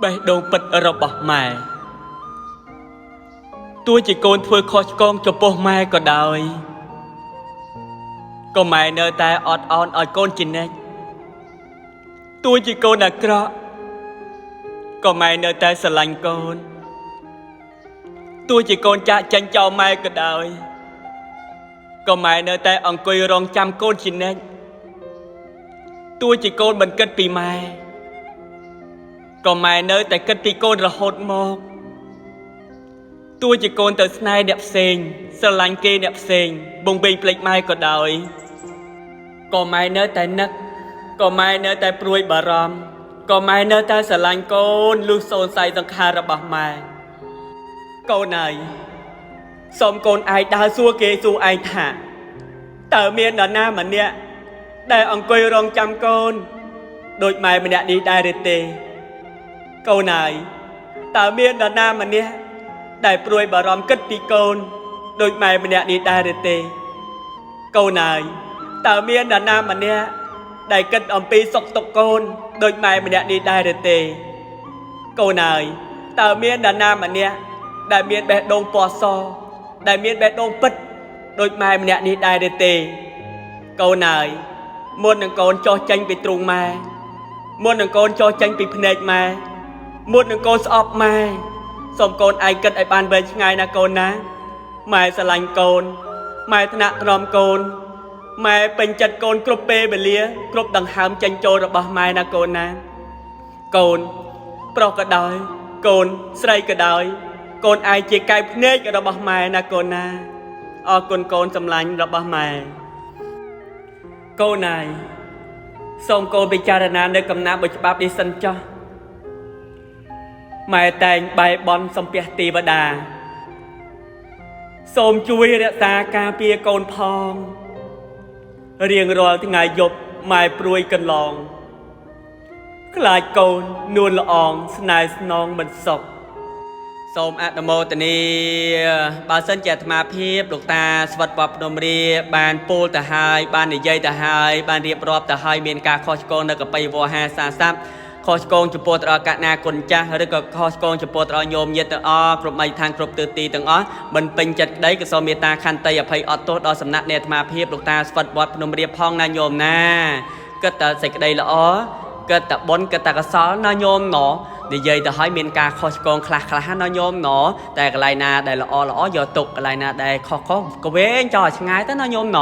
បេះដូងពិតរបស់ម៉ែទោះជាកូនធ្វើខុសឆ្គងចំពោះម៉ែក៏ដោយក៏ម៉ែនៅតែអត់ឱនឲ្យកូនជានិច្ចទោះជាកូនអាក្រក់ក៏ម៉ែនៅតែស្រឡាញ់កូនទោះជាកូនចាកចេញចោលម៉ែក៏ដោយក៏ម៉ែនៅតែអង្គុយរងចាំកូនជានិច្ចទោះជាកូនមិនគិតពីម៉ែក៏ម៉ែនៅតែគិតពីកូនរហូតមកទោះជាកូនទៅស្នេហ៍អ្នកផ្សេងស្រឡាញ់គេអ្នកផ្សេងវង្វេងភ្លេចម៉ែក៏ដោយក៏ម៉ែនៅតែនឹកក៏ម៉ែនៅតែព្រួយបារម្ភក៏ម៉ែនៅតែស្រឡាញ់កូនលុះសូនសៃសង្ខាររបស់ម៉ែកូនអើយសូមកូនឯងដើរសួរគេសួរឯងថាតើមាននរណាម្នាក់ដែលអង្គុយរងចាំកូនដូចម៉ែម្នាក់នេះដែរឬទេកូនអើយតើមាននរណាម្នាក់ដែលព្រួយបារម្ភគិតពីកូនដូចម៉ែម្នាក់នេះដែរឬទេកូនអើយតើមាននរណាម្នាក់ដែលគិតអំពីសុខទុក្ខកូនដូចម៉ែម្នាក់នេះដែរឬទេកូនអើយតើមាននរណាម្នាក់ដែលមានបេះដូងពណ៌សដែលមានបេះដូងពិតដូចម៉ែម្នាក់នេះដែរឬទេកូនអើយមុននឹងកូនចុះចេញពីទ្រូងម៉ែមុននឹងកូនចុះចេញពីភ្នែកម៉ែមុននឹងកូនស្អប់ម៉ែសូមកូនឯងគិតឲ្យបានវែងឆ្ងាយណាកូនណាម៉ែស្រឡាញ់កូនម៉ែថ្នាក់ថ្នមកូនម៉ែពេញចិត្តកូនគ្រប់ពេលវេលាគ្រប់ដង្ហើមចេញចូលរបស់ម៉ែណាកូនណាកូនប្រុសក៏ដោយកូនស្រីក៏ដោយកូនឯងជាកែវភ្នែករបស់ម៉ែណាកូនណាអរគុណកូនសម្លាញ់របស់ម៉ែកូនឯងសូមកូនពិចារណានៅកំណាប់មួយច្បាប់នេះសិនចុះម៉ែតែងបែបន់សំពះទេវតាសូមជួយរក្សាការពារកូនផងរៀងរាល់ថ្ងៃយប់ម៉ែព្រួយកន្លងខ្លាចកូននួនល្អងស្នេហ៍ស្នងមិនសុខសូមអនុមោទនាបើសិនជាអាត្មាភាពលោកតាស្វិតវត្តភ្នំរាបានពោលទៅហើយបាននិយាយទៅហើយបានរៀបរាប់ទៅហើយមានការខុសឆ្គងនៅកបិវហាសាស័ព្ទខុសឆ្គងចំពោះទៅដល់កណាគុណចាស់ឬក៏ខុសឆ្គងចំពោះទៅដល់ញោមញាតិទាំងអស់គ្រប់មជ្ឈដ្ឋានគ្រប់ទិសទីទាំងអស់មិនពេញចិត្តក្តីក៏សូមមេត្តាខន្តីអភ័យអត់ទោសដល់សំណាក់នៃអាត្មាភាពលោកតាស្វិតវត្តភ្នំរាផងណាញោមណាគិតតែសេចក្តីល្អគិតតែបុណ្យគិតតែកុសលណាញោមណនិយាយទៅឲ្យមានការខុសឆ្គងខ្លះខ្លះណាញោមណតែកន្លែងណាដែលល្អល្អយកទុកកន្លែងណាដែលខុសខុសក៏វែងចោលឲ្យឆ្ងាយទៅណាញោមណ